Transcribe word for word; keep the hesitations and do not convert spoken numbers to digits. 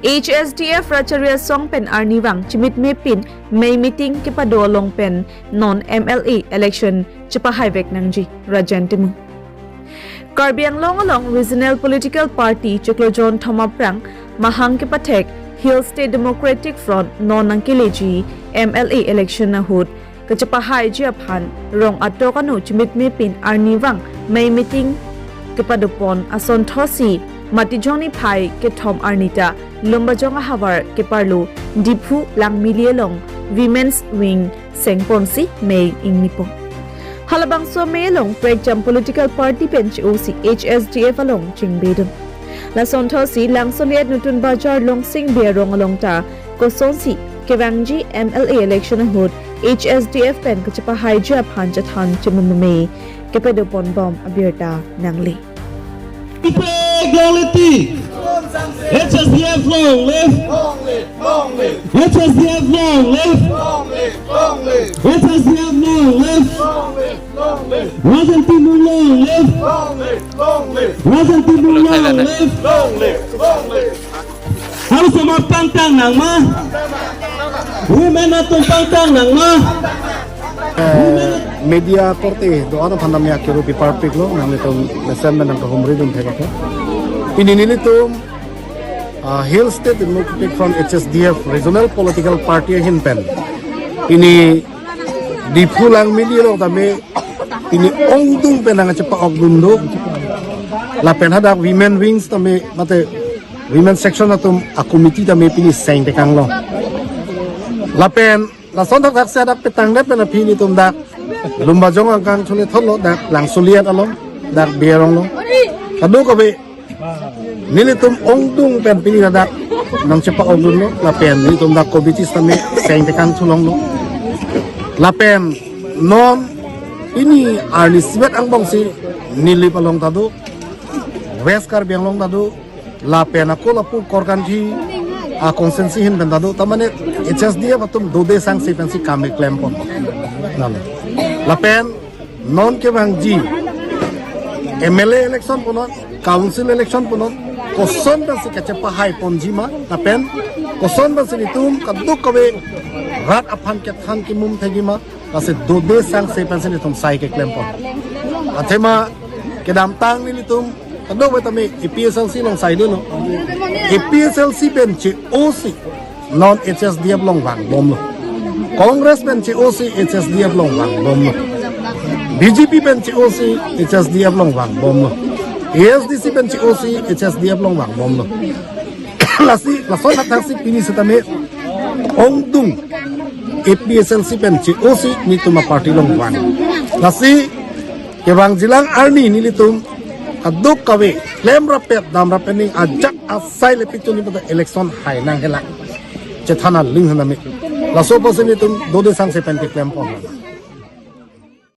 H S D F Rachari Asong pen arnivang chimitme pin mei meeting kepado along pen non M L A election chepahaivek nangji. Rajen Timung. Karbi Anglong along regional political party chiklo jonthom aphrang mahang kepathek Hill State Democratic Front non nangkeleji M L A election ahut kachepahaiji aphan rong atok ano chimitme pin arnivang mei meeting kepadopon asonthosi Matijong niphai kethom arni ta Lumbajong ahavar keparlo Diphu Langmili along Women's Wing sengponsi mei ingnipo. Halabangso mei along prekjam political party pen che-osi H S D F along chingbedun. Lasonthosi Langsolet Nutun Bajar Longsing Bey arong along ta kosonsi kevangji M L A election ahut H S D F pen kachepahaiji aphan chethan chemumumei kepadoponbom abirta nangle. Long live! H S D F long live! Long live, long live. H S D F long live! Long live, long live. H S D F long live! Long live, long live. Rajen Timung long live! Long live, long live. Rajen Timung long live! Long live, long live. Harus sama pangtang nang ma? Women atum pangtang nang ma? Eh, media korte do-an aphan dam ya kiru pi parpik lo, nanglitum mesen nang kahumridun thek ke. Pini nelitum, ah, Hill State Democratic Front, H S D F regional political party ahin pen pini Diphu Langmili along tame pini ongdung pen nangchepa-ok dun do. Lapen hadak women wings tame mate women section atum a committee tame pini seng tekang lo. Lapen lason thakthak si hadak petang det pen aphi nelitum dak Lumbajong angkang chule thotlo, dak Langsolet along, dak Bey arong lo. Kadokave nelitum ongdung pen pini ladak nangchepa-ok dun lo, lapen nelitum dak committee tame seng tekang thulong lo. Lapen non pini arni isivet angbong si Nilip along ta do, West Karbi Anglong ta do, lapen ako lapu Korkanthi a constituency ahin pen ta do, ta mane H S D F atum dode sangse pensi kam keklempon. Nalo. Lapen non kevangji M L A election punon, council election punon, koson pensi kachepahaiponji ma, lapen koson pensi nelitum kadokave rat aphan kethan kemum thekji ma, lasi dode sangse pensi nelitum sai keklempon. Athema kedamtang nelitum kadokave tame A P H L C along saidelo. A P H L C pen che-osi non H S D F along vangbomlo. Congress pen che-osi H S D F along vangbomlo. B J P pen che-osi H S D F along vangbomlo. A S D C pen che-osi H S D F along vangbomlo. Lasi lason thakthak si pini setame ongdung A P H L C pen che-osi nelitum a party along vang. Lasi kevangjilang arni nelitum kadokave klemrap-et damrap-et ning ajat asai le pichoni pada election hai nanghelang. Chethan aling hanami. Laso apotsi nelitum dode sangse pen keklempon.